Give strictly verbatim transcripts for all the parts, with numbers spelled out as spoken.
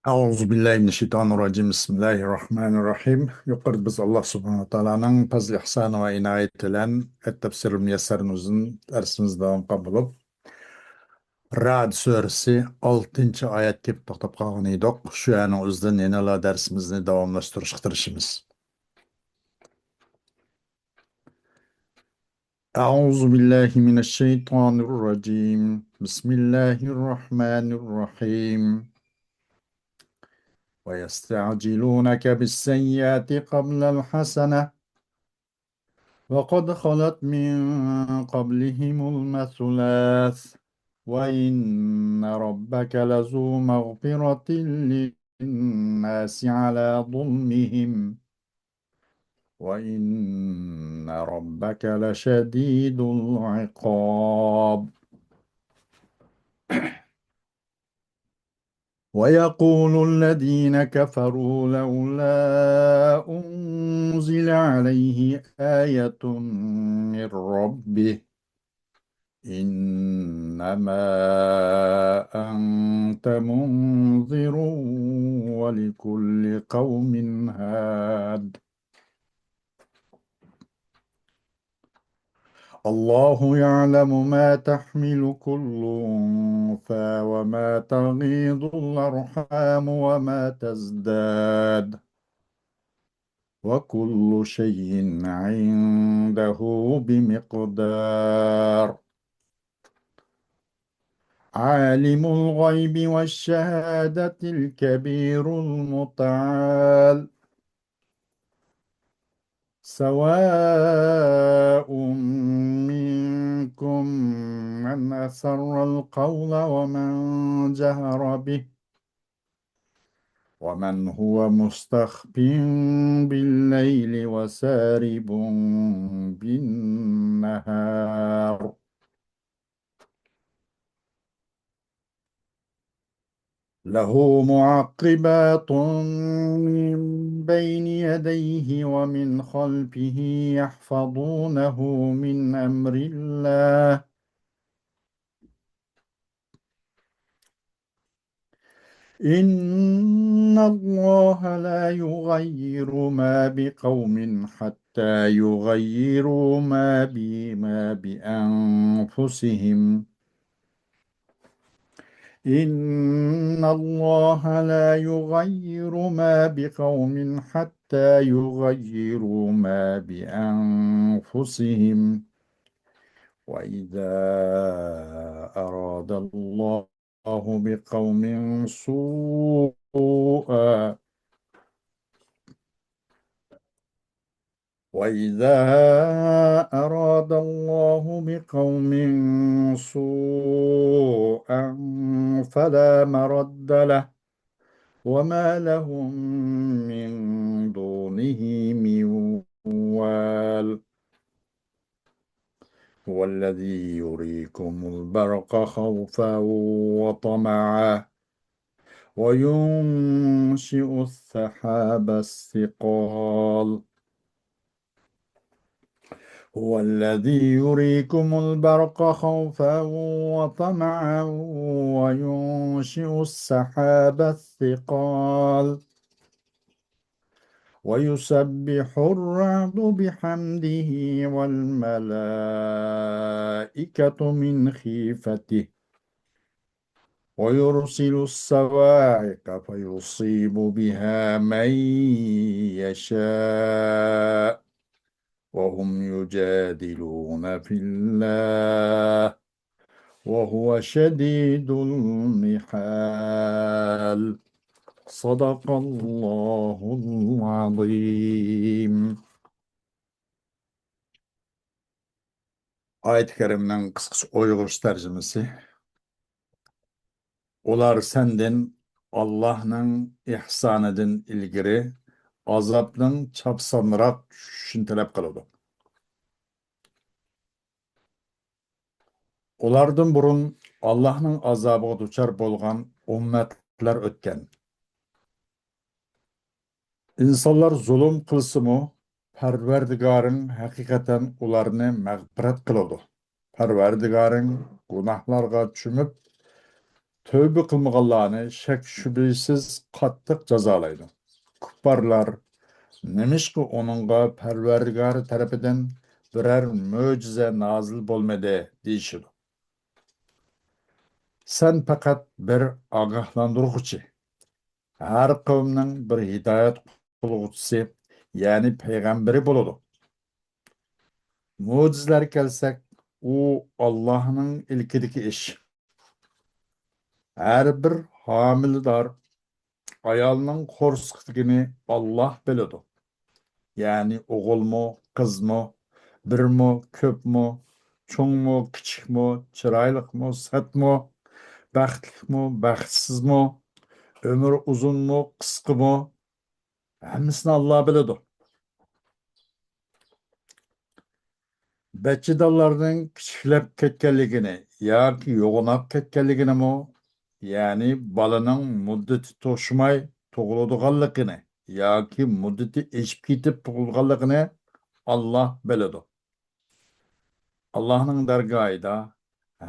أعوذ بالله من الشيطان الرجيم. بسم الله الرحمن الرحيم. يۇقىرىدا بىز ئاللا سۇبھانەھۇ ۋە تائالانىڭ پەزلى ئىھسانى ۋە ئىنايىتى بىلەن التفسير الميسر نۇزۇل دەرسىمىزنى داۋام قىلغان بولۇپ، رەئد سۈرىسى ئالتىنچى ئايەتكە كېلىپ توختاپ قالغان ئىدۇق. شۇ ئايەتنىڭ ئۆزىدىن يەنىلا دەرسىمىزنى داۋاملاشتۇرۇشقا تىرىشىمىز. أعوذ بالله من الشيطان الرجيم. بسم الله الرحمن الرحيم. ويستعجلونك بالسيئة قبل الحسنة وقد خلت من قبلهم المثلات وإن ربك لذو مغفرة للناس على ظلمهم وإن ربك لشديد العقاب. ويقول الذين كفروا لولا أنزل عليه آية من ربه إنما أنت منذر ولكل قوم هاد. الله يعلم ما تحمل كل أنثى وما تغيض الأرحام وما تزداد وكل شيء عنده بمقدار. عالم الغيب والشهادة الكبير المتعال. سواء منكم من أسر القول ومن جهر به ومن هو مستخف بالليل وسارب بالنهار. له معقبات من بين يديه ومن خلفه يحفظونه من أمر الله. إن الله لا يغير ما بقوم حتى يغيروا ما بما بأنفسهم. إن الله لا يغير ما بقوم حتى يغيروا ما بأنفسهم. وإذا أراد الله بقوم سوءا وإذا أراد الله بقوم سوءا فلا مرد له وما لهم من دونه من وال. هو الذي يريكم البرق خوفا وطمعا وينشئ السحاب الثقال. هو الذي يريكم البرق خوفا وطمعا وينشئ السحاب الثقال. ويسبح الرعد بحمده والملائكة من خيفته ويرسل الصواعق فيصيب بها من يشاء وهم يجادلون في الله وهو شديد المحال. صدق الله العظيم. ئايەت كەرىمنىڭ قىسقىچە ئۇيغۇرچە تەرجىمىسى. ئۇلار سەندىن ئاللاھنىڭ ئېھسانىدىن ئىلگىرى ئازابنىڭ چاپسانراق چۈشۈشىنى تەلەپ قىلىدۇ. ئۇلاردىن بۇرۇن ئاللاھنىڭ ئازابىغا دۇچار بولغان ئۈممەتلەر ئۆتكەن. ئىنسانلار زۇلۇم قىلسىمۇ، پەرۋەردىگارىڭ ھەقىقەتەن ئۇلارنى مەغپىرەت قىلىدۇ. پەرۋەردىگارىڭ گۇناھلارغا چۆمۈپ، تەۋبە قىلمىغانلارنى شەك-شۈبھىسىز قاتتىق جازالايدۇ. كۇپپارلار، «نېمىشقا ئۇنىڭغا پەرۋەردىگارى تەرىپىدىن بىرەر مۆجىزە نازىل بولمىدى؟» دېيىشىدۇ. سەن پەقەت بىر ئاگاھلاندۇرغۇچى. ھەر قەۋمنىڭ بىر ھىدايەت قىلغۇچىسى، يەنى پەيغەمبىرى بولىدۇ. مۆجىزىلەرگە كەلسەك، ئۇ ئاللاھنىڭ ئىلكىدىكى ئىش. ھەر بىر ھامىلىدار ئايالنىڭ قورسىقىدىكىنى ئاللاھ بىلىدۇ. يەنى ئوغۇلمۇ، قىزمۇ، بىرمۇ، كۆپمۇ، چوڭمۇ، كىچىكمۇ، چىرايلىقمۇ، سەتمۇ، بەختلىكمۇ، بەختسىزمۇ، ئۆمرى ئۇزۇنمۇ، قىسقىمۇ، ھەممىسىنى ئاللاھ بىلىدۇ. بەچچىدانلارنىڭ كىچىكلەپ كەتكەنلىكىنى ياكى يوغىناپ كەتكەنلىكىنىمۇ، يەنى بالىنىڭ مۇددىتى توشماي تۇغۇلىدىغانلىقىنى ياكى مۇددىتى ئېشىپ كېتىپ تۇغۇلغانلىقىنى ئاللاھ بىلىدۇ. ئاللاھنىڭ دەرگاھىدا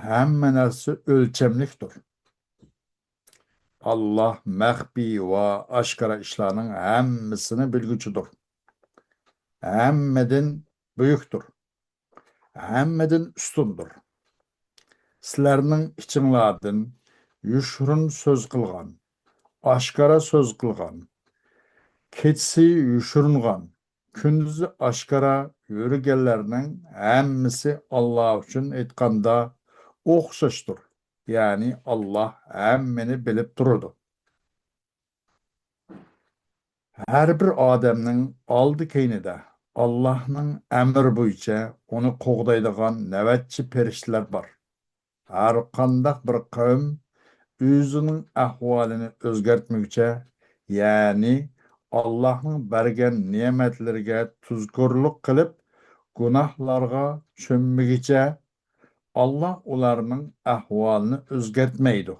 ھەممە نەرسە ئۆلچەملىكتۇر. ئاللاھ مەخپىي ۋە ئاشكارا ئىشلارنىڭ ھەممىسىنى بىلگۈچىدۇر. ھەممىدىن بۈيۈكتۇر. ھەممىدىن ئۈستۈندۇر. سىلەرنىڭ ئىچىڭلاردىن يوشۇرۇن سۆز قىلغان، ئاشكارا سۆز قىلغان، كېچىسى يوشۇرۇنغان، كۈندۈزى ئاشكارا يۈرگەنلەرنىڭ ھەممىسى ئاللاھ ئۈچۈن ئېيتقاندا ئوخشاشتۇر. يەنى ئاللاھ ھەممىنى بىلىپ تۇرىدۇ. ھەر بىر ئادەمنىڭ ئالدى-كەينىدە ئاللاھنىڭ ئەمرى بويىچە ئۇنى قوغدايدىغان نۆۋەتچى پەرىشتىلەر بار. ھەر قانداق بىر قەۋم ئۆزىنىڭ ئەھۋالىنى ئۆزگەرتمىگۈچە، يەنى ئاللاھنىڭ بەرگەن نېمەتلىرىگە تۇزكورلۇق قىلىپ، گۇناھلارغا چۆممىگۈچە، ئاللاھ ئۇلارنىڭ ئەھۋالىنى ئۆزگەرتمەيدۇ.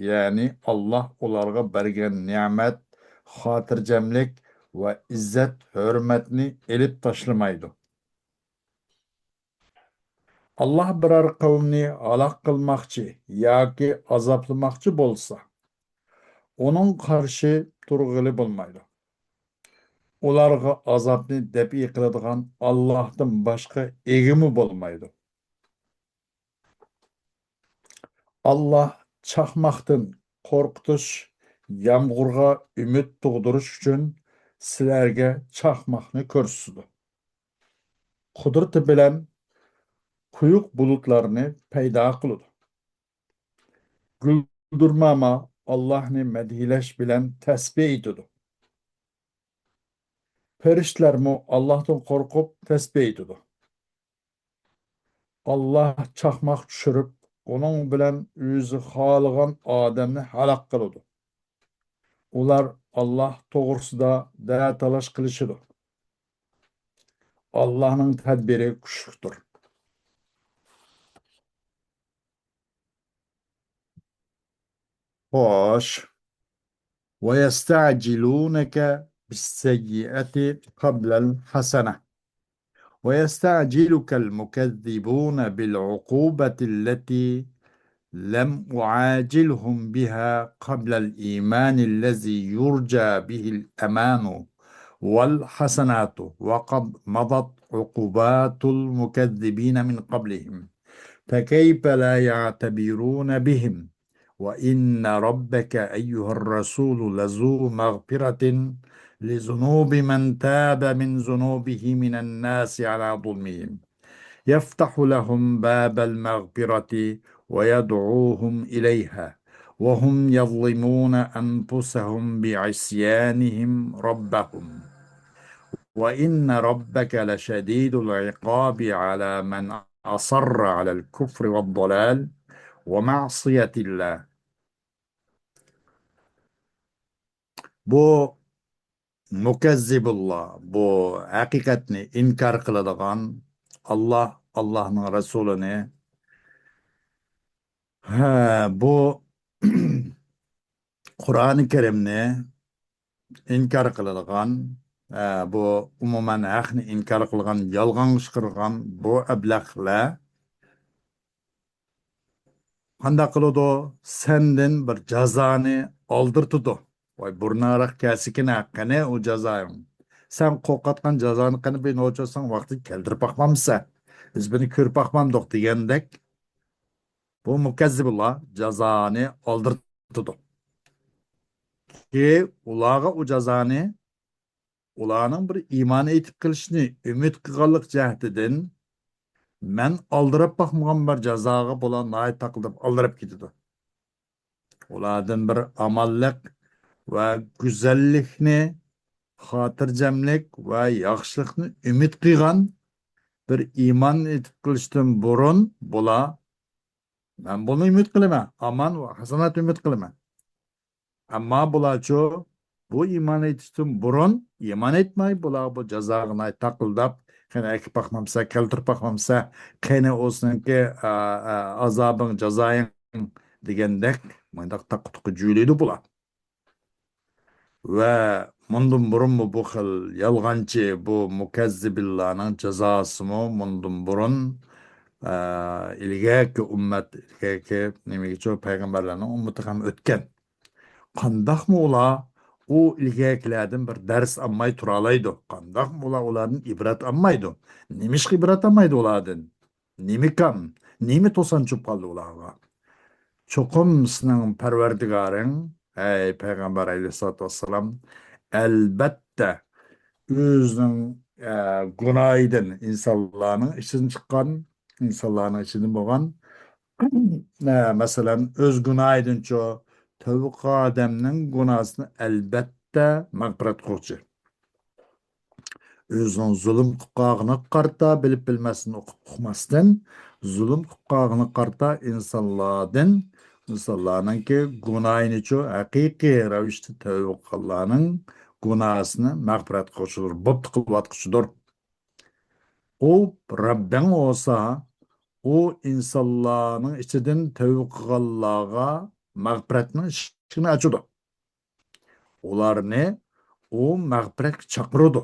يەنى ئاللاھ ئۇلارغا بەرگەن نېمەت، خاتىرجەملىك ۋە ئىززەت-ھۆرمەتنى ئېلىپ تاشلىمايدۇ. ئاللاھ بىرەر قەۋمنى ھالاك قىلماقچى ياكى ئازابلىماقچى بولسا، ئۇنىڭ قارشى تۇرغىلى بولمايدۇ. ئۇلارغا ئازابنى دەپئى قىلىدىغان ئاللاھتىن باشقا ئىگىمۇ بولمايدۇ. ئاللاھ چاقماقتىن قورقۇتۇش، يامغۇرغا ئۈمىد تۇغدۇرۇش ئۈچۈن سىلەرگە چاقماقنى كۆرسىتىدۇ. قۇدرىتى بىلەن قويۇق بۇلۇتلارنى پەيدا قىلىدۇ. گۈلدۈرماما ئاللاھنى مەدھىيلەش بىلەن تەسبىھ ئېيتىدۇ. پەرىشتىلەرمۇ ئاللاھتىن قورقۇپ تەسبىھ ئېيتىدۇ. ئاللاھ چاقماق چۈشۈرۈپ، ئۇنىڭ بىلەن ئۆزى خالىغان ئادەمنى ھالاك قىلىدۇ. ئۇلار ئاللاھ توغرىسىدا دەتالاش قىلىشىدۇ. ئاللاھنىڭ تەدبىرى كۈچلۈكتۇر. خوش. ويستعجلونك بالسيئة قبل الحسنة ويستعجلك المكذبون بالعقوبة التي لم أعاجلهم بها قبل الإيمان الذي يرجى به الأمان والحسنات وقد مضت عقوبات المكذبين من قبلهم فكيف لا يعتبرون بهم وإن ربك أيها الرسول لذو مغفرة لذنوب من تاب من ذنوبه من الناس على ظلمهم يفتح لهم باب المغفرة ويدعوهم إليها وهم يظلمون أنفسهم بعصيانهم ربهم وإن ربك لشديد العقاب على من أصر على الكفر والضلال ومعصية الله. بۇ مۇكەززىبۇللا، بۇ ھەقىقەتنى ئىنكار قىلىدىغان، ئاللا، ئاللانىڭ رەسۇلىنى، ھە، بۇ قۇرئانى كەرىمنى ئىنكار قىلىدىغان، ھە، بۇ ئومۇمەن ھەقنى ئىنكار قىلغان، يالغانغا چىقىرغان بۇ ئەبلەخلەر قانداق قىلىدۇ؟ سەندىن بىر جازانى ئالدىرىتىدۇ. ۋاي، بۇرناراق كەلسىكىنە، قېنى ئۇ جازايىڭ؟ سەن قورقۇۋاتقان جازانى قېنى بىر نوچىسىڭ ۋاقتىدا كەلتۈرۈپ باقمامسەن؟ بىز بۇنى كۆرۈپ باقمامدۇق دېگەندەك، بۇ مۇكەززىبۇللا جازانى ئالدىرىتىدۇ. كى، ئۇلارغا ئۇ جازانى، ئۇلارنىڭ بىر ئىمان ئېيتىپ قېلىشىنى ئۈمىد قىلغانلىق جەھىتىدىن، مەن ئالدىراپ باقمىغان بىر جازاغا بۇلار ناھايىتى تاقىلداپ ئالدىراپ كېتىدۇ. ئۇلاردىن بىر ئامانلىق ۋە گۈزەللىكنى، خاتىرجەملىك ۋە ياخشىلىقنى ئۈمىد قىلغان بىر ئىمان ئېيتىپ قېلىشتىن بۇرۇن بۇلار، مەن بۇنى ئۈمىد قىلىمەن، ئامان ۋە ھاسانات ئۈمىد قىلىمەن. ئەمما بۇلارچۇ بۇ ئىمان ئېيتىشتىن بۇرۇن ئىمان ئېيتماي، بۇلار بۇ جازاغا ناھايىتى تاقىلداپ، قېنى ئەكىپ باقمامسە، كەلتۈرۈپ باقمامسە، قېنى ئۇ سېنىڭكى، ئا، ئا، ئازابىڭ، جازايىڭ دېگەندەك، مۇنداق تاققا-تۇققا جۈيلەيدۇ بۇلار. ۋە مۇندىن بۇرۇنمۇ بۇ خىل يالغانچى، بۇ مۇكەززىبىللانىڭ جازاسىمۇ مۇندىن بۇرۇن، ئا، ئىلگەركى ئۈممەت، ئىلگەركى نېمىگىچۇ پەيغەمبەرلەرنىڭ ئۈممىتىگە ھەم ئۆتكەن. قانداقمۇ ئۇلار ئۇ ئىلگەركىلەردىن بىر دەرس ئالماي تۇرالايدۇ؟ قانداقمۇ ئۇلار ئۇلاردىن ئىبرەت ئالمايدۇ؟ نېمىشقا ئىبرەت ئالمايدۇ ئۇلاردىن؟ نېمىكام؟ نېمە توسان چۈشۈپ قالدى ئۇلارغا؟ چوقۇم سېنىڭ پەرۋەردىگارىڭ، ئەي پەيغەمبەر ئەلەيھىسسالاتۇ ۋەسسالام، ئەلبەتتە ئۆزىنىڭ، ئە، گۇناھىدىن، ئىنسانلارنىڭ ئىچىدىن چىققان، ئىنسانلارنىڭ ئىچىدىن بولغان، ئە، مەسىلەن، ئۆز گۇناھىدىنچۇ تەۋبە قىلغان ئادەمنىڭ گۇناھىسىنى ئەلبەتتە مەغپىرەت قىلغۇچى. ئۆزىنىڭ زۇلۇم قىلىپ قالغىنىغا قارىتا بىلىپ بىلمەستىن، ئۇقۇپ ئۇقماستىن، زۇلۇم قىلىپ قالغىنىغا قارىتا ئىنسانلاردىن، ئىنسانلارنىڭكى گۇناھىنىچۇ ھەقىقىي رەۋىشتە تەۋبە قىلغانلارنىڭ گۇناھىسىنى مەغپىرەت قىلغۇچىدۇر، بوپتۇ قىلىۋاتقۇچىدۇر. ئۇ رەببىڭ بولسا، ئۇ ئىنسانلارنىڭ ئىچىدىن تەۋبە قىلغانلارغا مەغپىرەتنىڭ ئىشىكىنى ئاچىدۇ. ئۇلارنى ئۇ مەغپىرەتكە چاقىرىدۇ.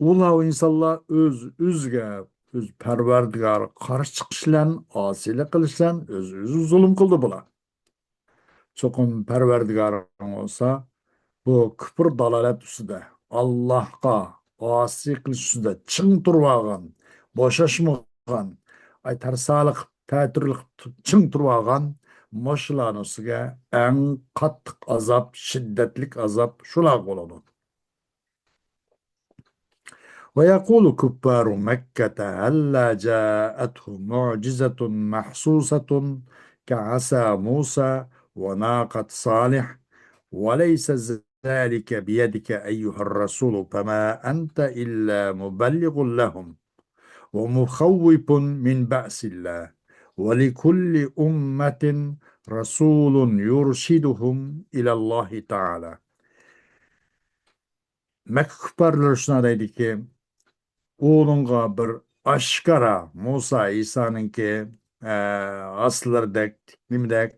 ئۇلار، ئۇ ئىنسانلار ئۆز-ئۆزىگە، ئۆز پەرۋەردىگارىغا قارشى چىقىش بىلەن، ئاسىيلىق قىلىش بىلەن ئۆز-ئۆزىگە زۇلۇم قىلدى بۇلار. چوقۇم پەرۋەردىگارىڭ بولسا، بۇ كۇپۇر دالالەت ئۈستىدە، ئاللاھقا ئاسىي قىلىش ئۈستىدە چىڭ تۇرۇۋالغان، بوشاشمىغان، ئاي، تەرسالىق، تەتۈرلۈك چىڭ تۇرۇۋالغان مۇشۇلارنىڭ ئۈستىگە ئەڭ قاتتىق ئازاب، شىددەتلىك ئازاب شۇلارغا بولىدۇ. ويقول كفار مكة هلا جاءتهم معجزة محسوسة كعصا موسى وناقة صالح، وليس ذلك بيدك أيها الرسول، فما أنت إلا مبلغ لهم ومخوف من بأس الله، ولكل أمة رسول يرشدهم إلى الله تعالى. مەككە كۇپپارلىرى شۇنداق دەيدىكى، ئۇنىڭغا بىر ئاشكارا، مۇسا، ئىسانىڭكى، ئە، ئاسلىرىدەك، نېمىدەك،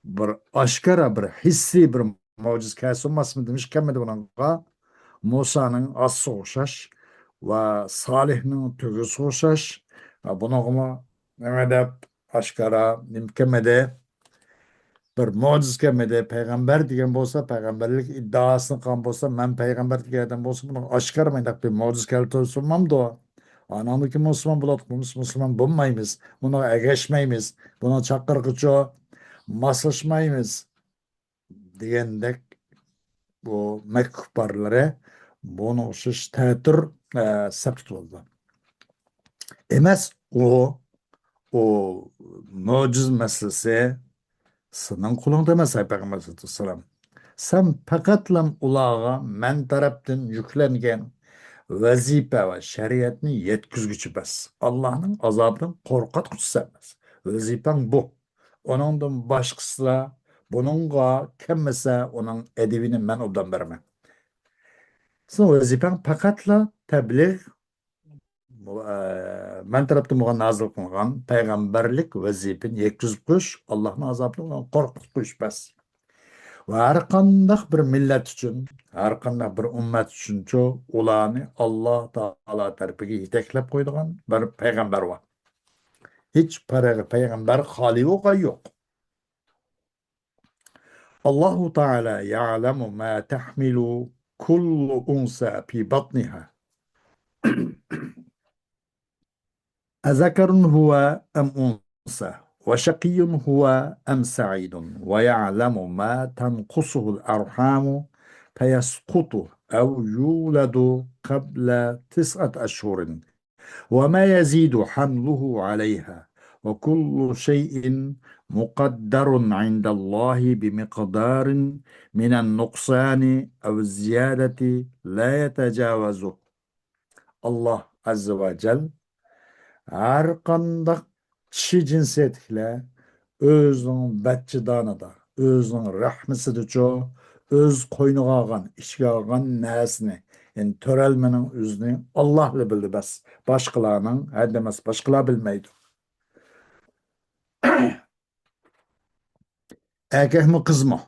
بىر ئاشكارا، بىر ھېسسىي بىر مۆجىزە كەلسە بولماسمىدى؟ نېمىشقا كەلمىدى بۇنىڭغا؟ مۇسانىڭ ئاسىغا ئوخشاش ۋە سالىھنىڭ تۆگىسىگە ئوخشاش. ۋە بۇنىڭغىمۇ نېمە دەپ ئاشكارا نېمە كەلمىدى؟ بىر مۆجىزە كەلمىدى. پەيغەمبەر دېگەن بولسا، پەيغەمبەرلىك ئىددىئاسىنى قىلغان بولسا، مەن پەيغەمبەر دېگەن ئادەم بولسا، بۇنىڭغا ئاشكارا مۇنداق بىر مۆجىزە كەلتۈرسە بولمامدۇ؟ ئاناڭدىن كېيىن مۇسۇلمان بولاتتۇق، بىز مۇسۇلمان بولمايمىز، بۇنىڭغا ئەگەشمەيمىز، بۇنىڭ چاقىرىقىچۇ ماسلاشمايمىز دېگەندەك، بۇ مەككە كۇپپارلىرى بۇنىڭغا ئوخشاش تەتۈر، ئە، سەپتە بولىدۇ. ئەمەس، ئۇ، ئۇ مۆجىزە مەسىلىسى سېنىڭ قولۇڭدا ئەمەس، ئەي پەيغەمبەر ئەلەيھىسسالاتۇ ۋەسسالام. سەن پەقەتلا ئۇلارغا مەن تەرەپتىن يۈكلەنگەن ۋەزىپە ۋە شەرىئەتنى يەتكۈزگۈچى بەس. ئاللاھنىڭ ئازابىدىن قورقۇتقۇچى سەن بەس. ۋەزىپەڭ بۇ. ئۇنىڭدىن باشقىسىلا بۇنىڭغا كەلمىسە، ئۇنىڭ ئەدىبىنى مەن ئوبدان بېرىمەن. سېنىڭ ۋەزىپەڭ پەقەتلا تەبلىغ، ئە، مەن تەرەپتىن بولغان نازىل قىلىنغان پەيغەمبەرلىك ۋەزىپىنى يەتكۈزۈپ قويۇش، ئاللاھنىڭ ئازابىدىن قورقۇتۇپ قويۇش بەس. ۋە ھەر قانداق بىر مىللەت ئۈچۈن، ھەر قانداق بىر ئۈممەت ئۈچۈنچۇ، ئۇلارنى ئاللاھ تائالا تەرىپىگە يېتەكلەپ قويىدىغان بىر پەيغەمبەر بار. ھېچ پەرە-، پەيغەمبەر خالىي بولغان يوق. الله تعالى يعلم ما تحمل كل أنثى في بطنها، أذكر هو أم أنثى، وشقي هو أم سعيد، ويعلم ما تنقصه الأرحام فيسقط أو يولد قبل تسعة أشهر، وما يزيد حمله عليها، وكل شيء مقدر عند الله بمقدار من النقصان أو الزيادة لا يتجاوزه. ئاللاھ ئەززە ۋە جەل ھەر قانداق چىشى جىنسىيەتلىكلەر ئۆزىنىڭ بەچچىدانىدا، ئۆزىنىڭ رەھمىسىدىچۇ، ئۆز قوينىغا ئالغان، ئىچىگە ئالغان نەرسىنى، يەنى تۆرەلمىنىڭ ئۆزىنى ئاللاھلا بىلىدۇ بەس. باشقىلارنىڭ ھەددى ئەمەس، باشقىلار بىلمەيدۇ. ئەركەكمۇ، قىزمۇ.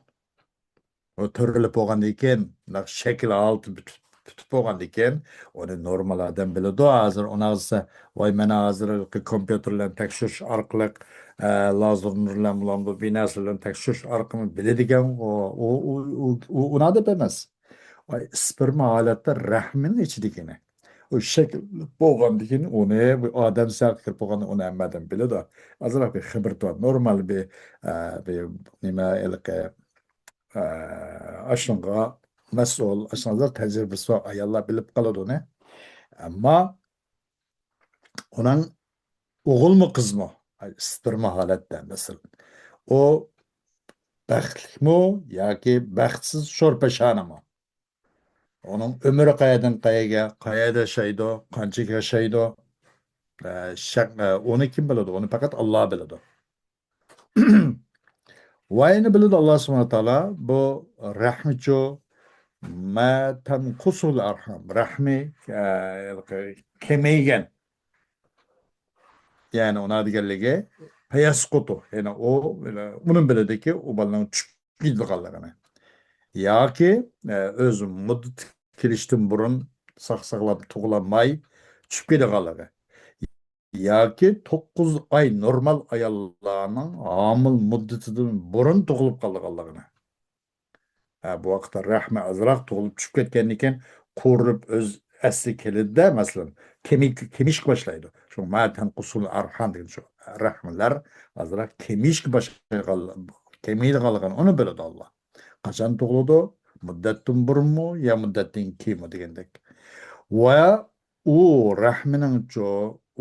ئۇ تۆرىلىپ بولغاندىن كېيىن، مۇنداق شەكىل ھالىتى پۈتۈپ، پۈتۈپ بولغاندىن كېيىن، ئۇنى نورمال ئادەم بىلىدۇ. ھازىر ئۇنى ئالسا، ۋاي، مانا ھازىر كومپيۇتېر بىلەن تەكشۈرۈش ئارقىلىق، ئە، لازېر نۇر بىلەن، بۇلار بۇ بىر نەرسە بىلەن تەكشۈرۈش ئارقىلىق بىلىدىكەن. ئۇ، ئۇ، ئۇ، ئۇ، ئۇ، ئۇنى ئادەم ئەمەس. ئاي، ئىسپېرما ھالەتتە رەھمىنىڭ ئىچىدىكىنى. ئۇ شەكىل بولغاندىن كېيىن ئۇنى، بۇ ئادەم سەۋەبكە كىرىپ بولغاندا ئۇنى ھەممە ئادەم بىلىدۇ. ئازراق بىر خىبرىتى بار. نورمال بىر، ئە، بىر نېمە، ھېلىقى، ئە، ئاشۇنىڭغا مەسئۇل، ئاشۇنىڭغا تەجرىبىسى بار ئاياللار بىلىپ قالىدۇ ئۇنى. ئەمما ئۇنىڭ ئوغۇلمۇ، قىزمۇ، ئىسپېرما ھالەتتە، مەسىلەن، ئۇ بەختلىكمۇ ياكى بەختسىز شورپاشانىمۇ؟ ئۇنىڭ ئۆمرى قەيەردىن قەيەرگە، قەيەردە ياشايدۇ، قانچىلىك ياشايدۇ؟ ئە، شەك-، ئە، ئۇنى كىم بىلىدۇ؟ ئۇنى پەقەت ئاللا بىلىدۇ. ۋاينى بىلىدۇ ئاللا سۇبھانەھۇ ۋە تائالا. بۇ رەھمىچۇ، ما تەنقۇسۇل ئەرھام. رەھمى، ئە، كېمەيگەن. يەنى ئۇنىڭ دېگەنلىكى، پەيەسقۇتۇ. يەنى ئۇ، ئۇنىڭ بىلىدىكى، ئۇ بالىنىڭ چۈشۈپ كېتىدىغانلىقىنى. ياكى، ئە، ئۆز مۇددىتى كېلىشتىن بۇرۇن ساق-ساغلام تۇغۇلالماي چۈشۈپ كېتىدىغانلىقى. ياكى توققۇز ئاي نورمال ئاياللارنىڭ ھامىلە مۇددىتىدىن بۇرۇن تۇغۇلۇپ قالىدىغانلىقىنى. ھە، بۇ ۋاقىتتا رەھمى ئازراق تۇغۇلۇپ چۈشۈپ كەتكەندىن كېيىن، قورۇپ ئۆز ئەسلىگە كېلىدىدە، مەسىلەن، كېمىي-، كېمىيىشكە باشلايدۇ. شۇ ما تەنقۇسۇل ئەرھام دېگەن شۇ رەھمىلەر ئازراق كېمىيىشكە باشلايدىغان، كېمىيىدىغانلىقىنى ئۇنى بىلىدۇ ئاللا. قاچان تۇغۇلىدۇ؟ مۇددەتتىن بۇرۇنمۇ يا مۇددەتتىن كېيىنمۇ دېگەندەك. ۋە ئۇ رەھمىنىڭچۇ،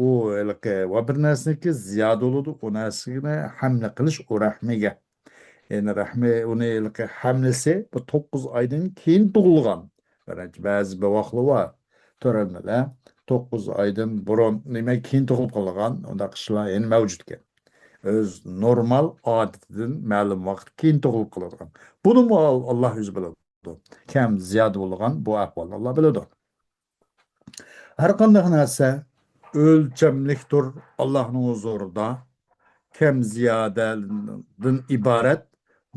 ئۇ ھېلىقى ۋە بىر نەرسىنىڭكى زىيادە بولىدۇ، ئۇ نەرسىنى ھەملە قىلىش ئۇ رەھمىگە. يەنى رەھمى، ئۇنى ھېلىقى ھەملىسى بۇ توققۇز ئايدىن كېيىن تۇغۇلغان. بىرىنچى، بەزى بوۋاقلار بار، تۆرەلمىلەر، توققۇز ئايدىن بۇرۇن، نېمە، كېيىن تۇغۇلۇپ قالغان، ئۇنداق ئىشلار يەنە مەۋجۇت ئىكەن. ئۆز نورمال ئادىتىدىن مەلۇم ۋاقىت كېيىن تۇغۇلۇپ قالىدىغان. بۇنىمۇ ئال-، ئاللا ئۆزى بىلىدۇ. كەم زىيادە بولغان بۇ ئەھۋالنى ئاللا بىلىدۇ. ھەر قانداق نەرسە ئۆلچەملىكتۇر ئاللاھنىڭ ھۇزۇرىدا. كەم زىيادەدىن ئىبارەت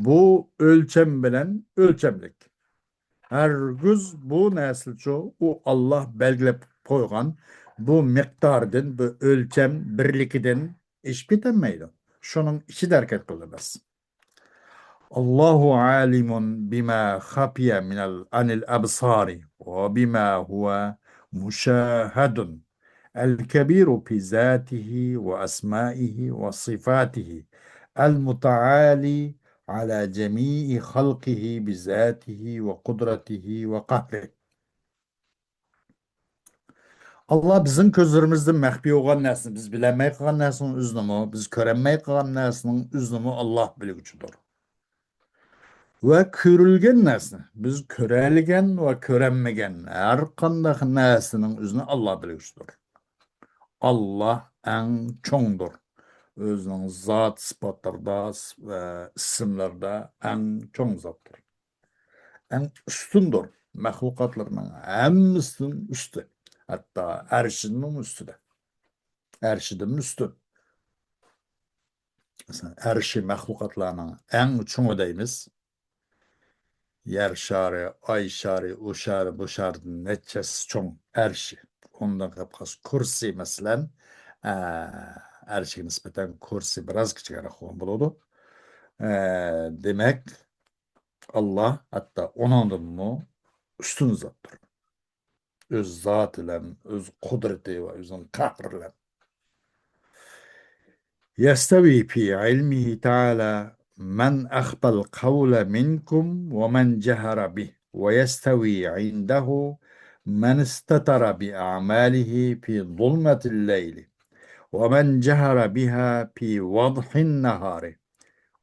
بۇ ئۆلچەم بىلەن ئۆلچەملىك. ھەرگىز بۇ نەرسىچۇ، ئۇ ئاللا بەلگىلەپ قويغان بۇ مىقداردىن، بۇ ئۆلچەم بىرلىكىدىن ئېشىپ كېتەلمەيدۇ. شۇنىڭ ئىچىدە ھەرىكەت قىلىدۇ بەس. الله عالم بما خفي من ال-، عن الأبصار وبما هو مشاهد، الكبير في ذاته وأسمائه وصفاته، المتعالي على جميع خلقه بذاته وقدرته وقهره. ئاللا بىزنىڭ كۆزلىرىمىزدىن مەخپىي بولغان نەرسىنى، بىز بىلەلمەي قالغان نەرسىنىڭ ئۆزىنىمۇ، بىز كۆرەلمەي قالغان نەرسىنىڭ ئۆزىنىمۇ ئاللا بىلگۈچىدۇر. ۋە كۆرۈلگەن نەرسىنى، بىز كۆرەلىگەن ۋە كۆرەلمىگەن ھەر قانداق نەرسىنىڭ ئۆزىنى ئاللا بىلگۈچىدۇر. ئاللا ئەڭ چوڭدۇر. ئۆزىنىڭ زات سىپاتلىرىدا، ئىسىملىرىدا ئەڭ چوڭ زاتتۇر. ئەڭ ئۈستۈندۇر. مەخلۇقاتلىرىنىڭ ھەممىسىدىن ئۈستى. ھەتتا ئەرشىدىنمۇ ئۈستىدە. ئەرشىدىنمۇ ئۈستۈن. مەسىلەن، ئەرشى مەخلۇقاتلارنىڭ ئەڭ چوڭى دەيمىز. يەر شارى، ئاي شارى، ئۇ شارى، بۇ شاردىن نەچچە ھەسسە چوڭ ئەرشى. ئۇندىن قاپقاس كۇرسى، مەسىلەن، ئە، ئەرشىگە نىسبەتەن كۇرسى بىراز كىچىكرەك بولغان بولىدۇ. ئە، دېمەك، ئاللا ھەتتا ئۇنىڭدىنمۇ ئۈستۈن زاتتۇر. ئۆز زاتى بىلەن، ئۆز قۇدرىتى ۋە ئۆزىنىڭ قەھرى بىلەن. يستوي في علمه تعالى من أخفى القول منكم ومن جهر به، ويستوي عنده من استتر بأعماله في ظلمة الليل، ومن جهر بها في وضح النهار.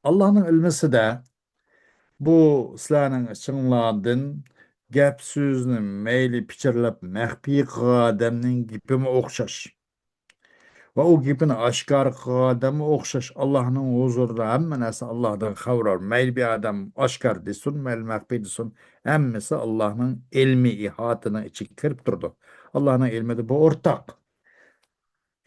ئاللانىڭ ئىلمىسىدە بۇ سىلەرنىڭ ئىچىڭلاردىن گەپ سۆزنى مەيلى پىچىرلاپ مەخپىي قىلغان ئادەمنىڭ گېپىمۇ ئوخشاش. ۋە ئۇ گېپىنى ئاشكارا قىلغان ئادەممۇ ئوخشاش. ئاللانىڭ ھۇزۇرىدا ھەممە نەرسە ئاللادىن خەۋەر بار. مەيلى بىر ئادەم ئاشكارا دېسۇن، مەيلى مەخپىي دېسۇن، ھەممىسى ئاللانىڭ ئىلمى ئىھاتىنىڭ ئىچىگە كىرىپ تۇرىدۇ. ئاللانىڭ ئىلمىدە بۇ ئورتاق.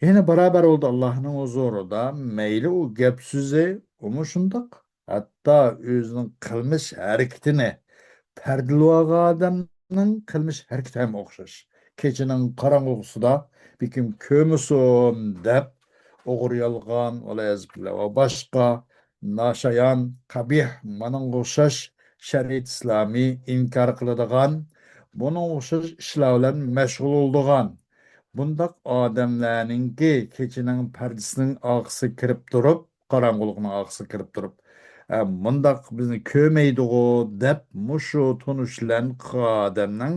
يەنە بارابەر بولدى ئاللانىڭ ھۇزۇرىدا. مەيلى ئۇ گەپ سۆزى، ئۇمۇ شۇنداق. ھەتتا ئۆزىنىڭ قىلمىش ھەرىكىتىنى پەردىلىۋالغان ئادەمنىڭ قىلمىش ھەرىكىتى ھەم ئوخشاش. كېچىنىڭ قاراڭغۇسىدا بىكىم كۆرمىسۇن دەپ، ئوغرى، يالغان، ۋەلىيەزۇبىللا، ۋە باشقا ناشايان، قەبىھ، مانىڭغا ئوخشاش شەرىئەت ئىسلامى ئىنكار قىلىدىغان، بۇنىڭغا ئوخشاش ئىشلار بىلەن مەشغۇل بولىدىغان، بۇنداق ئادەملەرنىڭكى كېچىنىڭ پەردىسىنىڭ ئارقىسىغا كىرىپ تۇرۇپ، قاراڭغۇلۇقنىڭ ئارقىسىغا كىرىپ تۇرۇپ، ئە، مۇنداق بىزنى كۆرمەيدىغۇ دەپ، مۇشۇ تونۇش بىلەن قىلغان ئادەمنىڭ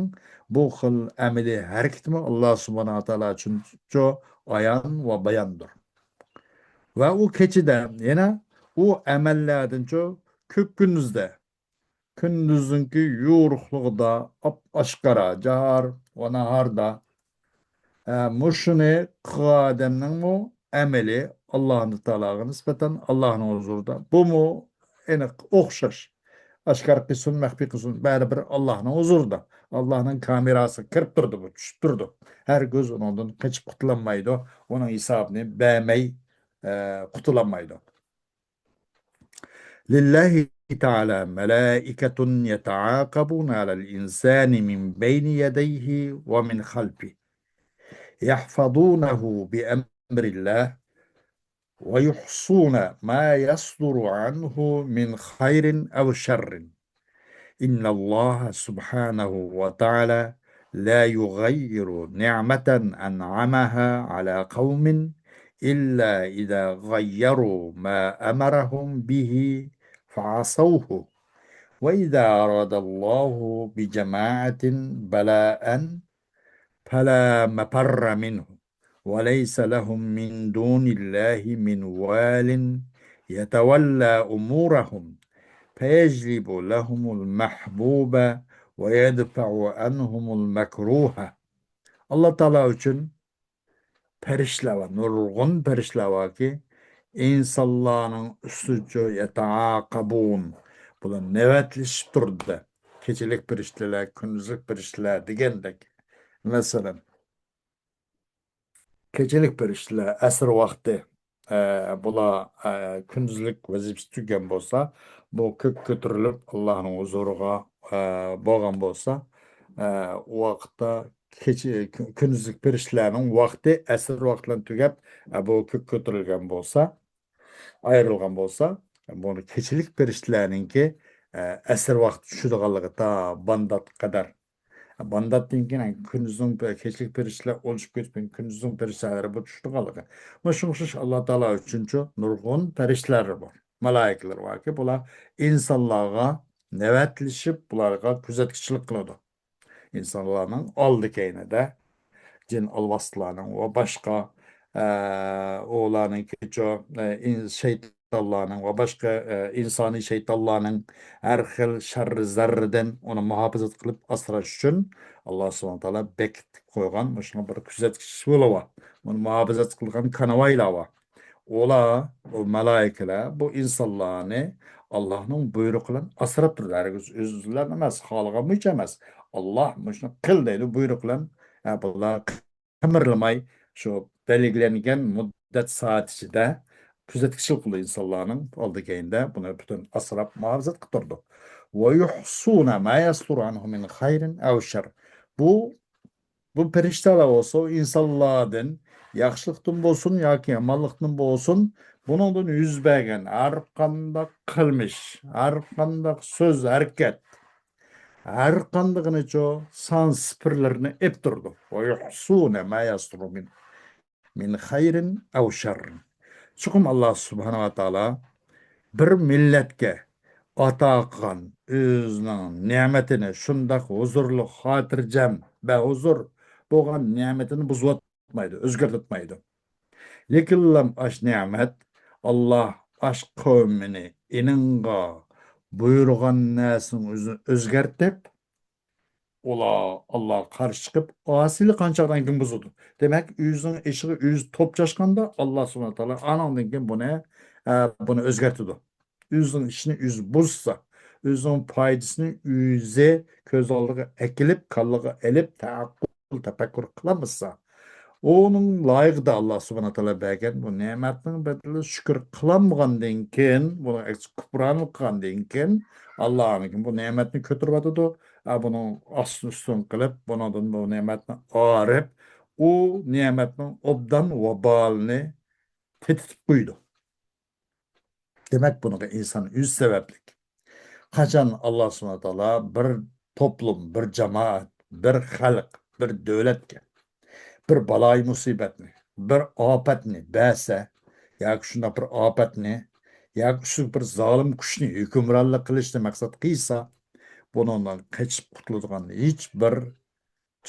بۇ خىل ئەمەلىي ھەرىكىتىمۇ ئاللا سۇبھانەھۇ ۋە تائالا ئۈچۈنچۇ ئايان ۋە باياندۇر. ۋە ئۇ كېچىدە يەنە ئۇ ئەمەللەردىنچۇ كۆپ كۈندۈزدە، كۈندۈزنىڭكى يورۇقلۇقىدا، ئاپئاشكارا، جاھار ۋە ناھاردا، ئە، مۇشۇنى قىلغان ئادەمنىڭمۇ ئەمىلى ئاللا تائالاغا نىسبەتەن ئاللانىڭ ھۇزۇرىدا. بۇمۇ ئېنىق، ئوخشاش. ئاشكارا قىلسۇن، مەخپىي قىلسۇن، بەرىبىر ئاللانىڭ ھۇزۇرىدا. ئاللانىڭ كامېراسىغا كىرىپ تۇرىدۇ بۇ، چۈشۈپ تۇرىدۇ. ھەرگىز ئۇنىڭدىن قېچىپ قۇتۇلالمايدۇ. ئۇنىڭ ھېسابىنى بەرمەي، ئە، قۇتۇلالمايدۇ. لله تعالى ملائكة يتعاقبون على الإنسان من بين يديه ومن خلفه، يحفظونه بأمر الله، ويحصون ما يصدر عنه من خير أو شر. إن الله سبحانه وتعالى لا يغير نعمة أنعمها على قوم إلا إذا غيروا ما أمرهم به فعصوه، وإذا أراد الله بجماعة بلاء فلا مفر منه، وليس لهم من دون الله من وال يتولى أمورهم فيجلب لهم المحبوب ويدفع عنهم المكروه. ئاللا تائالا ئۈچۈن پەرىشتىلەر بار، نۇرغۇن پەرىشتىلەر باركى، ئىنسانلارنىڭ ئۈستىچۇ يەتەئاقەبۇن، بۇلار نۆۋەتلىشىپ تۇرىدۇ. كېچىلىك پەرىشتىلەر، كۈندۈزلۈك پەرىشتىلەر دېگەندەك. مەسىلەن، كېچىلىك پەرىشتىلەر ئەسىر ۋاقتى، ئە، بۇلار، ئە، كۈندۈزلۈك ۋەزىپىسى تۈگىگەن بولسا، بۇ كۆككە كۆتۈرۈلۈپ، ئاللانىڭ ھۇزۇرىغا، ئە، بولغان بولسا، ئە، ئۇ ۋاقىتتا كېچە، كۈ-، كۈندۈزلۈك پەرىشتىلەرنىڭ ۋاقتى ئەسىر ۋاقىت بىلەن تۈگەپ، ئە، بۇ كۆككە كۆتۈرۈلگەن بولسا، ئايرىلغان بولسا، بۇنى كېچىلىك پەرىشتىلەرنىڭكى، ئە، ئەسىر ۋاقتى چۈشىدىغانلىقى تا بامداتقا قەدەر. بامداتتىن كېيىن كۈندۈزنىڭ، كېچىلىك پەرىشتىلەر ئۇلىشىپ كېتىپ، كۈندۈزنىڭ پەرىشتىلەرلىرى بۇ چۈشىدىغانلىقى. مۇشۇ ئوخشاش ئاللا تائالا ئۈچۈنچۇ نۇرغۇن پەرىشتىلەر بار، مالايىكىلەر باركى، بۇلار ئىنسانلارغا نۆۋەتلىشىپ، بۇلارغا كۆزەتكۈچىلىك قىلىدۇ. ئىنسانلارنىڭ ئالدى كەينىدە جىن ئالۋاستىلارنىڭ ۋە باشقا، ئە، ئۇلارنىڭكىچۇ، ئە، ئىن-، شەيتانلارنىڭ ۋە باشقا، ئە، ئىنسانىي شەيتانلارنىڭ ھەر خىل شەررى زەررىدىن ئۇنى مۇھاپىزەت قىلىپ ئاسراش ئۈچۈن ئاللا سۇبھانەھۇ ۋە تائالا بېكىتىپ قويغان مۇشۇنداق بىر كۆزەتكۈچ ئۇسۇلى بار. ئۇنى مۇھاپىزەت قىلغان كاناۋايلار بار. ئۇلار، ئۇ مالايىكىلەر بۇ ئىنسانلارنى ئاللانىڭ بۇيرۇقى بىلەن ئاسراپ تۇرىدۇ. ھەرگىز ئۆزلەرنى ئەمەس، خالىغان بويىچە ئەمەس. ئاللا مۇشۇنى قىل دەيدۇ، بۇيرۇق بىلەن. ھە، بۇلار قىمىرلىماي، شۇ بەلگىلەنگەن مۇددەت سائەت ئىچىدە كۆزەتكۈچىلىك قىلىدۇ ئىنسانلارنىڭ ئالدى كەينىدە. بۇنى پۈتۈن ئاسراپ، مۇھاپىزەت قىلىپ تۇرىدۇ. وَيُحْصُونَ مَا يَصْدُرُ عَنْهُ مِنْ خَيْرٍ أَوْ شَرٍّ. بۇ بۇ پەرىشتىلەر بولسا ئىنسانلاردىن ياخشىلىقتىن بولسۇن ياكى يامانلىقتىن بولسۇن، بۇنىڭدىن يۈز بەرگەن ھەر قانداق قىلمىش، ھەر قانداق سۆز، ھەرىكەت، ھەر قاندىقىنىچۇ سان سىپىرلىرىنى ئېلىپ تۇرىدۇ. وَيُحْصُونَ مَا يَصْدُرُ مِنْ مِنْ خَيْرٍ أَوْ شَرٍّ. چوقۇم ئاللا سۇبھانەھۇ ۋە تائالا بىر مىللەتكە ئاتا قىلغان ئۆزىنىڭ نېمىتىنى، شۇنداق ھۇزۇرلۇق، خاتىرجەم، بەھۇزۇر بولغان نېمىتىنى بۇزۇۋەتمەيدۇ، ئۆزگەرتمەيدۇ. لېكىنلا ئاش نېمەت، ئاللا ئاش قەۋمىنى ئېنىڭغا بۇيرۇغان نەرسىنىڭ ئۆزىنى ئۆزگەرتىپ، ئۇلار ئاللاغا قارشى چىقىپ، ئاسىيلىق قانچاغدىن كېيىن بۇزىدۇ. دېمەك، ئۆزىنىڭ ئىشىغا ئۆزى توپ چاچقاندا، ئاللا سۇبھانەھۇ ۋە تائالا ئانىڭدىن كېيىن بۇنى، ئە، بۇنى ئۆزگەرتىدۇ. ئۆزىنىڭ ئىشىنى ئۆزى بۇزسا، ئۆزىنىڭ پايدىسىنى ئۆزى كۆز ئالدىغا ئەكېلىپ، كاللىغا ئېلىپ، تەئەققۇل، تەپەككۇر قىلالمىسا، ئۇنىڭ لايىقىدا ئاللا سۇبھانەھۇ ۋە تائالا بەرگەن بۇ نېمەتنىڭ بەدىلىگە شۈكۈر قىلالمىغاندىن كېيىن، بۇنىڭ ئەكسىچە كۇپرانلىق قىلغاندىن كېيىن، ئاللا ئاندىن كېيىن بۇ نېمەتنى كۆتۈرۈۋاتىدۇ. ئە، بۇنىڭ ئاستىن ئۈستۈن قىلىپ، بۇنىڭدىن بۇ نېمەتنى ئايرىپ، ئۇ نېمەتنىڭ ئوبدان ۋابالىنى تېتىتىپ قويىدۇ. دېمەك، بۇنىڭغا ئىنسان ئۆزى سەۋەبلىك. قاچان ئاللا سۇبھانەھۇ ۋە تائالا بىر توپلۇم، بىر جامائەت، بىر خەلق، بىر دۆلەتكە بىر بالايى مۇسىبەتنى، بىر ئاپەتنى بەرسە، ياكى شۇنداق بىر ئاپەتنى، ياكى شۇ بىر زالىم كۈچنى ھۆكۈمرانلىق قىلىشنى مەقسەت قىلسا، بۇنىڭدىن قېچىپ قۇتۇلىدىغان ھېچ بىر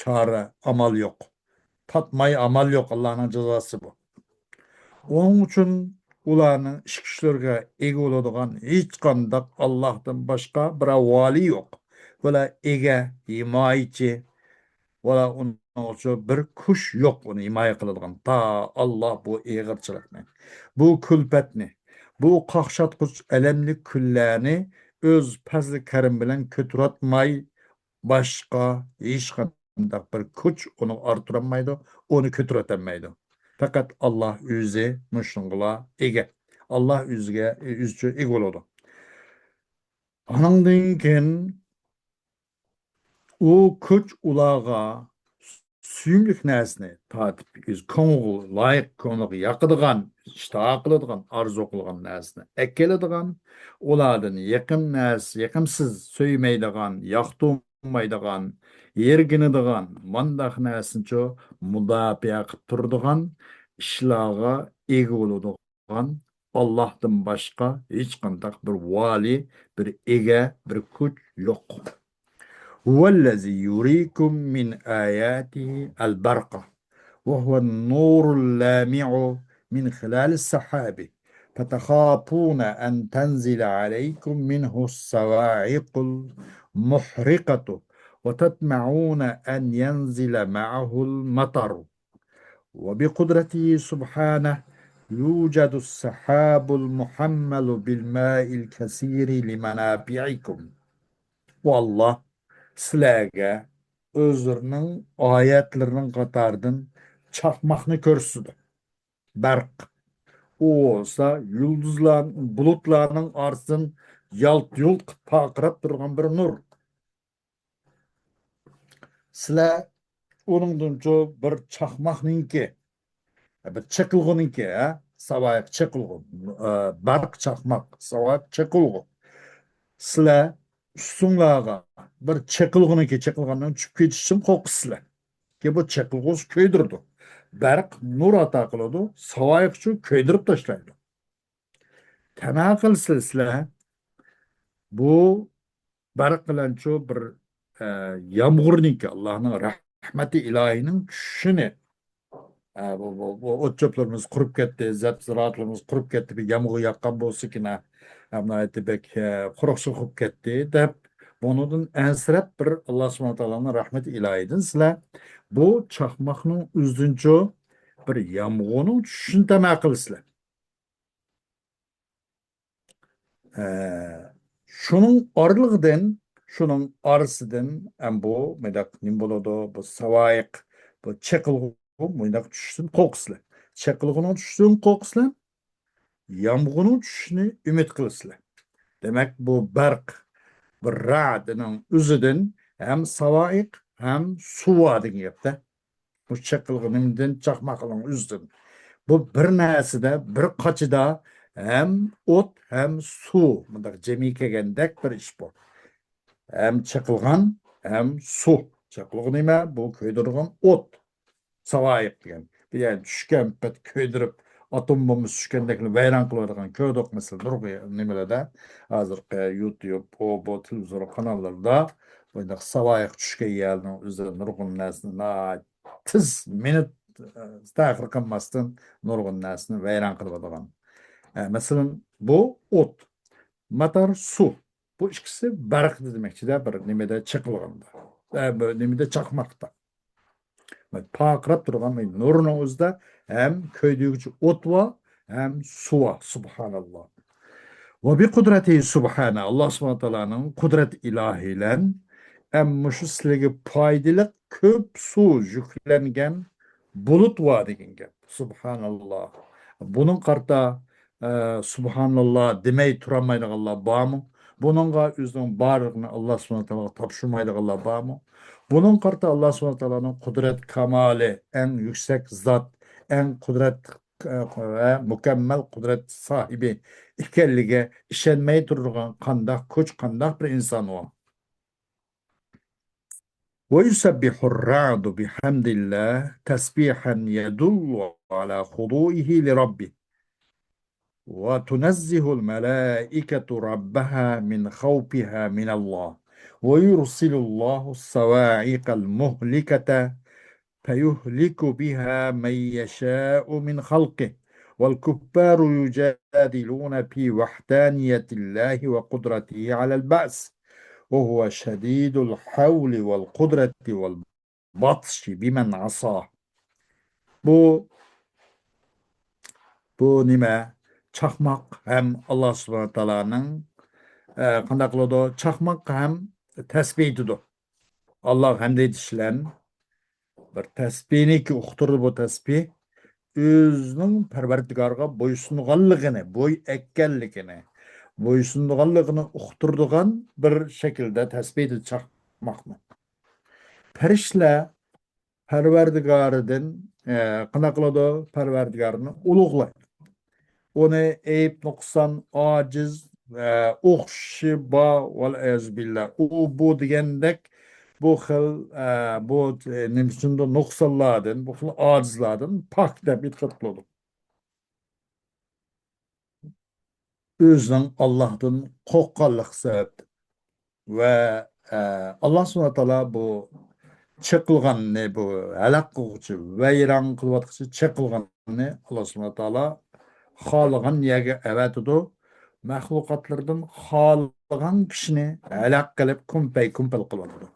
چارە، ئامال يوق. تارتماي ئامال يوق، ئاللانىڭ جازاسى بۇ. ئۇنىڭ ئۈچۈن ئۇلارنىڭ ئىش-كۈچلىرىگە ئىگە بولىدىغان ھېچقانداق ئاللاھتىن باشقا بىرەر ۋالىي يوق. ۋەلا ئىگە، ھىمايىچى، ۋەلا ئۇنىڭ ئۈچۈن بىر كۈچ يوق، ئۇنى ھىمايە قىلىدىغان. تا ئاللا بۇ ئېغىرچىلىقنى، بۇ كۈلپەتنى، بۇ قاقشاتقۇچ ئەلەملىك كۈنلەرنى ئۆز پەزلى كەرىمى بىلەن كۆتۈرۈۋاتماي، باشقا ھېچقانداق بىر كۈچ ئۇنى ئارتۇرالمايدۇ، ئۇنى كۆتۈرۈۋەتەلمەيدۇ. پەقەت ئاللا ئۆزى مۇشۇنىڭغىلا ئىگە. ئاللا ئۆزىگە، ئۆزىچە ئىگە بولىدۇ. ئانىڭدىن كېيىن ئۇ كۈچ ئۇلارغا سۆيۈملۈك نەرسىنى تارتىپ، ئۆز كۆڭلىگە لايىق، كۆڭلىگە ياقىدىغان، ئىشتىھا قىلىدىغان، ئارزۇ قىلغان نەرسىنى ئەكېلىدىغان، ئۇلاردىن يېقىم نەرسە، يېقىمسىز، سۆيمەيدىغان، ياقتۇرمايدىغان، يىرگىنىدىغان، مانداق نەرسىنىچۇ مۇداپىئە قىلىپ تۇرىدىغان ئىشلارغا ئىگە بولىدىغان ئاللاھتىن باشقا ھېچقانداق بىر ۋالىي، بىر ئىگە، بىر كۈچ يوق. هو الذي يريكم من آياته البرق وهو النور اللامع من خلال السحاب فتخافون أن تنزل عليكم منه الصواعق المحرقة وتطمعون أن ينزل معه المطر وبقدرته سبحانه يوجد السحاب المحمل بالماء الكثير لمنافعكم. ئۇ ئاللا سىلەرگە ئۆزلىرىنىڭ ئايەتلىرىنىڭ قاتارىدىن چاقماقنى كۆرسىتىدۇ. بەرق. ئۇ بولسا يۇلدۇزلار، بۇلۇتلارنىڭ ئارىسىدىن يالت-يۇلت قىلىپ پارقىراپ تۇرغان بىر نۇر. سىلەر ئۇنىڭدىنچۇ بىر چاقماقنىڭكى، بىر چېقىلغۇنىڭكى، ھە؟ ساۋايىق چېقىلغۇ، ئە، بەرق چاقماق، ساۋايىق چېقىلغۇ. سىلەر ئۈستۈڭلارغا بىر چېقىلغۇنىڭكى، چېقىلغاننىڭ چۈشۈپ كېتىشىدىن قورقىسىلەر. كى بۇ چېقىلغۇ كۆيدۈرىدۇ. بەرق نۇر ئاتا قىلىدۇ، ساۋايىقچۇ كۆيدۈرۈپ تاشلايدۇ. تەمە قىلسىلەر سىلەر بۇ بەرق بىلەنچۇ بىر، ئە، يامغۇرنىڭكى، ئاللانىڭ رەھمىتى ئىلاھىنىڭ چۈشۈشىنى، ئە، بۇ، بۇ، بۇ ئوت-چۆپلىرىمىز قۇرۇپ كەتتى، زەپ-زىرائەتلىرىمىز قۇرۇپ كەتتى، بىر يامغۇر ياغقان بولسىكىنا، ئە، ناھايىتى بەك، ئە، قۇرۇقچىلىق بولۇپ كەتتى دەپ، بۇنىڭدىن ئەنسىرەپ بىر ئاللا سۇبھانەھۇ ۋە تائالانىڭ رەھمىتى ئىلاھىدىن سىلەر بۇ چاقماقنىڭ ئۆزىدىنچۇ بىر يامغۇرنىڭ چۈشۈشىنى تەمە قىلىسىلەر. ئە، شۇنىڭ ئارىلىقىدىن، شۇنىڭ ئارىسىدىن ھەم بۇ مۇنداق نېمە بولىدۇ؟ بۇ ساۋايىق، بۇ چېقىلغۇ مۇنداق چۈشۈشتىن قورقىسىلەر. چېقىلغۇنىڭ چۈشۈشىدىن قورقىسىلەر، يامغۇرنىڭ چۈشۈشىنى ئۈمىد قىلىسىلەر. دېمەك، بۇ بەرق، بۇ رەئدنىڭ ئۆزىدىن ھەم ساۋائىق، ھەم سۇ بار دېگەن گەپتە. بۇ چېقىلغان نېمىدىن؟ چاقماقنىڭ ئۆزىدىن. بۇ بىر نەرسىدە، بىر قاچىدا ھەم ئوت، ھەم سۇ، مۇنداق جەمئىي كەلگەندەك بىر ئىش بۇ. ھەم چېقىلغان، ھەم سۇ. چېقىلغان نېمە؟ بۇ كۆيدۈرىدىغان ئوت. ساۋائىق دېگەن. بۇ يەنى چۈشكەن پەت كۆيدۈرۈپ، ئاتوم بومبىسى چۈشكەندەكلا ۋەيران قىلىدىغان كۆردۇق، مەسىلەن، نۇرغۇن نېمىلەردە، ھازىرقى يۇتيۇب، ئوبو، تېلېۋىزور قاناللىرىدا بۇنداق ساۋائىق چۈشكەن يەرنىڭ ئۆزىدە نۇرغۇن نەرسىنى ناھايىتى تېز، مىنۇت، ئە، تەخىر قىلماستىن نۇرغۇن نەرسىنى ۋەيران قىلىدىغان. ئە، مەسىلەن، بۇ ئوت، ماتار سۇ. بۇ ئىككىسى بەرقىدە دېمەكچىدە، بىر نېمىدە چېقىلغاندا. ئە، بىر نېمىدە چاقماقتا. پارقىراپ تۇرغان نۇرنىڭ ئۆزىدە ھەم كۆيدۈرگۈچى ئوت بار، ھەم سۇ بار. سۇبھاناللا. ۋە بى قۇدرەتى سۇبھانە. ئاللا سۇبھانە تائالانىڭ قۇدرەت ئىلاھى بىلەن ھەم مۇشۇ سىلەرگە پايدىلىق كۆپ سۇ يۈكلەنگەن بۇلۇت بار دېگەن گەپ. سۇبھاناللا. بۇنىڭ قارىتا، ئە، سۇبھاناللا دېمەي تۇرالمايدىغانلار بارمۇ؟ بۇنىڭغا ئۆزىنىڭ بارلىقىنى ئاللا سۇبھانە تائالاغا تاپشۇرمايدىغانلار بارمۇ؟ بۇنىڭ قارىتا ئاللا سۇبھانە تائالانىڭ قۇدرەت كامالى، ئەڭ يۈكسەك زات، ئەڭ قۇدرەت، ئە، ۋە مۇكەممەل قۇدرەت ساھىبى ئىكەنلىكىگە ئىشەنمەي تۇرىدىغان قانداق كوچ، قانداق بىر ئىنسان ئۇ؟ ويسبح الرعد بحمد الله تسبيحا يدل على خضوعه لربه، وتنزه الملائكة ربها من خوفها من الله، ويرسل الله الصواعق المهلكة فيهلك بها من يشاء من خلقه، والكفار يجادلون في وحدانية الله وقدرته على البعث، وهو شديد الحول والقدرة والبطش بمن عصاه. بۇ، بۇ نېمە؟ چاقماق ھەم ئاللا سۇبھانە تائالانىڭ، ئە، قانداق قىلىدۇ؟ چاقماق ھەم تەسبىھ ئېيتىدۇ. ئاللاغا ھەمدە ئېيتىش بىلەن بىر تەسبىھنىكى ئۇقتۇرىدۇ، بۇ تەسبىھ ئۆزىنىڭ پەرۋەردىگارىغا بويسۇنغانلىقىنى، بوي ئەگكەنلىكىنى، بويسۇنىدىغانلىقىنى ئۇقتۇرىدىغان بىر شەكىلدە تەسبىھ ئېيتىدۇ چاقماقنى. پەرىشتىلەر پەرۋەردىگارىدىن، ئە، قانداق قىلىدۇ؟ پەرۋەردىگارىنى ئۇلۇغلايدۇ. ئۇنى ئەيىب، نۇقسان، ئاجىز، ئە، ئوخشىشى بار، ۋەل ئىيازۇ بىللا. ئۇ، بۇ دېگەندەك بۇ خىل، ئە، بۇ، ئە، نېمە ئۈچۈندۇر، نۇقسانلاردىن، بۇ خىل ئاجىزلاردىن پاك دەپ ئېتىقاد قىلىدۇ. ئۆزىنىڭ ئاللاھتىن قورققانلىقى سەۋەبتىن. ۋە، ئە، ئاللا سۇبھانە تائالا بۇ چېقىلغاننى، بۇ ھالاك قىلغۇچى، ۋەيران قىلىۋاتقۇچى چېقىلغاننى ئاللا سۇبھانە تائالا خالىغان يەرگە ئەۋەتىدۇ. مەخلۇقاتلىرىدىن خالىغان كىشىنى ھالاك قىلىپ، كۇمپەي كۇمپەل قىلىۋاتىدۇ.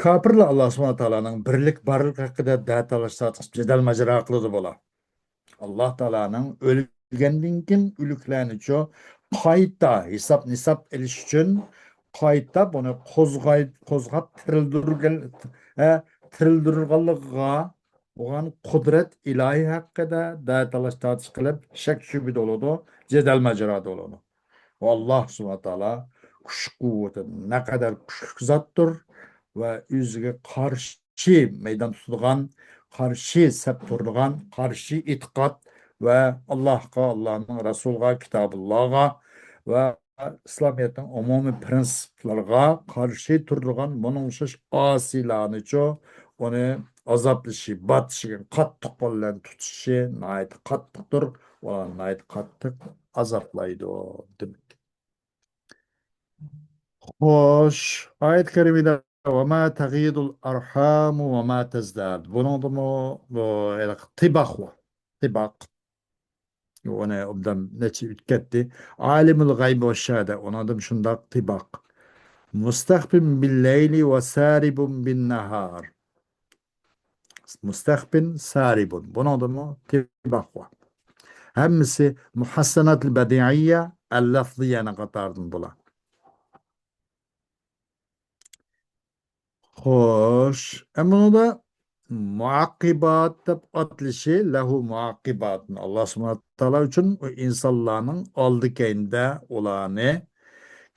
كاپىرلار ئاللا سۇبھانە تائالانىڭ بىرلىك، بارلىق ھەققىدە دەتالاش تارتىشىپ، جېدەل ماجىرا قىلىدۇ بۇلار. ئاللا تائالانىڭ ئۆلگەندىن كېيىن ئۆلۈكلەرنىچۇ قايتا ھېساب-نىساب ئېلىش ئۈچۈن قايتا بۇنى قوزغاي-، قوزغاپ تىرىلدۈرگەن، ھە، تىرىلدۈرىدىغانلىقىغا بولغان قۇدرەت ئىلاھى ھەققىدە دەتالاش تارتىش قىلىپ، شەك-شۈبھىدە بولىدۇ، جېدەل ماجىرادا بولىدۇ. ئاللا سۇبھانە تائالا كۈچ-قۇۋۋىتى نەقەدەر كۈچلۈك زاتتۇر ۋە ئۆزىگە قارشى مەيدان تۇتىدىغان، قارشى سەپ تۇرىدىغان، قارشى ئېتىقاد ۋە ئاللاھقا، ئاللاھنىڭ رەسۇلىغا، كىتابۇللاغا ۋە ئىسلامىيەتنىڭ ئومۇمىي پىرىنسىپلىرىغا قارشى تۇرىدىغان بۇنىڭغا ئوخشاش ئاسىيلارنىچۇ، ئۇنى ئازابلىشى، باتىشى، قاتتىق قول بىلەن تۇتۇشى ناھايىتى قاتتىقتۇر. ئۇلارنى ناھايىتى قاتتىق ئازابلايدۇ دېمەك. خوش، ئايەت كەرىمىدە «وما تغيض الأرحام وما تزداد». بۇنىڭدىمۇ بۇ ھېلىقى تىباق بار. تىباق. ئۇنى ئوبدان نەچچە ئۆتكەتتى. «عالم الغيب والشهادة». ئۇنىڭدىمۇ شۇنداق تىباق. «مستخف بالليل وسارب بالنهار». مۇستەخپىن سارىبۇن. بۇنىڭدىمۇ تىباق بار. ھەممىسى مۇھەسسەناتىل بەدىئىيە ئەل لەفزىيەنىڭ قاتارىدىن بۇلار. خوش. ئەمما بۇنىڭدا مۇئەققىبات دەپ ئاتىلىشى لەھۇ مۇئەققىبات. ئاللا سۇبھانەھۇ ۋە تائالا ئۈچۈن ئۇ ئىنسانلارنىڭ ئالدى كەينىدە ئۇلارنى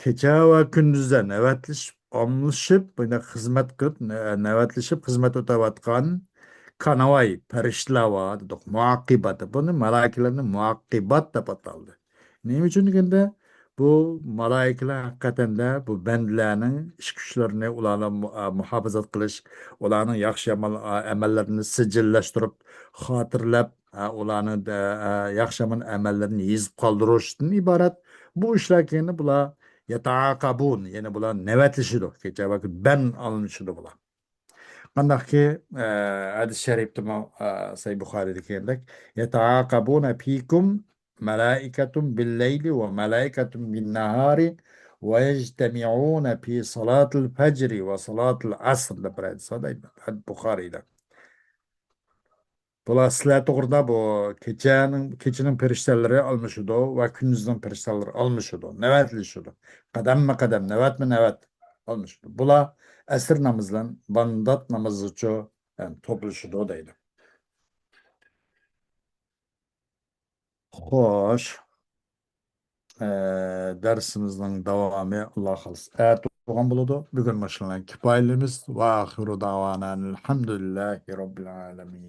كېچە ۋە كۈندۈزدە نۆۋەتلىشىپ ئالمىشىپ، بۇنداق خىزمەت قىلىپ، نە-، نۆۋەتلىشىپ خىزمەت ئۆتەۋاتقان كاناۋاي پەرىشتىلەر بار دېدۇق، مۇئەققىبات. بۇنى مالايىكىلەرنى مۇئەققىبات دەپ ئاتالدى. نېمە ئۈچۈن دېگەندە، بۇ مالايىكىلەر ھەقىقەتەندە بۇ بەندىلەرنىڭ ئىش كۈچلىرىنى، ئۇلارنى مۇ-، ئا، مۇھاپىزەت قىلىش، ئۇلارنىڭ ياخشى يامان، ئا، ئەمەللىرىنى سىجىللاشتۇرۇپ، خاتىرىلەپ، ئا، ئۇلارنىڭ دە-، ئا، ياخشى يامان ئەمەللىرىنى يېزىپ قالدۇرۇشتىن ئىبارەت. بۇ ئىشلار كېيىن بۇلار يەتەئاقابۇن، يەنى بۇلار نۆۋەتلىشىدۇ. كېچە ۋاقىت بەن ئالمىشىدۇ بۇلار. قانداقكى، ئە، ھەدىس شەرىپتىمۇ، ئە، سەھىھ بۇخارىيدا كەلگەندەك، يەتەئاقابۇنە فىكۇم مەلائىكەتۇن بىللەيلى ۋە مەلائىكەتۇن بىننەھارى ۋە يەجتەمىئۇنە فى سالاتىل فەجرى ۋە سالاتىل ئەسر دەپ بىر ھەدىس بار دەيدۇ. ھەد-، بۇخارىيدا. بۇلار سىلەر توغرىدا بۇ كېچەنىڭ، كېچىنىڭ پەرىشتىلىرى ئالمىشىدۇ ۋە كۈندۈزنىڭ پەرىشتىلىرى ئالمىشىدۇ، نۆۋەتلىشىدۇ. قەدەممۇ قەدەم، نۆۋەتمۇ نۆۋەت ئالمىشىدۇ. بۇلار ئەسىر نامىزى بىلەن بامدات نامىزىغىچە، يەنى، توپلىشىدۇ دەيدۇ. خوش. ئە، دەرسىمىزنىڭ داۋامى، ئاللا خالىسا، ئەتە بولغان بولىدۇ. بۈگۈن مۇشۇنىڭ بىلەن كۇپايىلىمىز. ۋە ئاخىرۇ داۋانا ئەنىل ھەمدۇلىللاھى رەببىل ئالەمىن.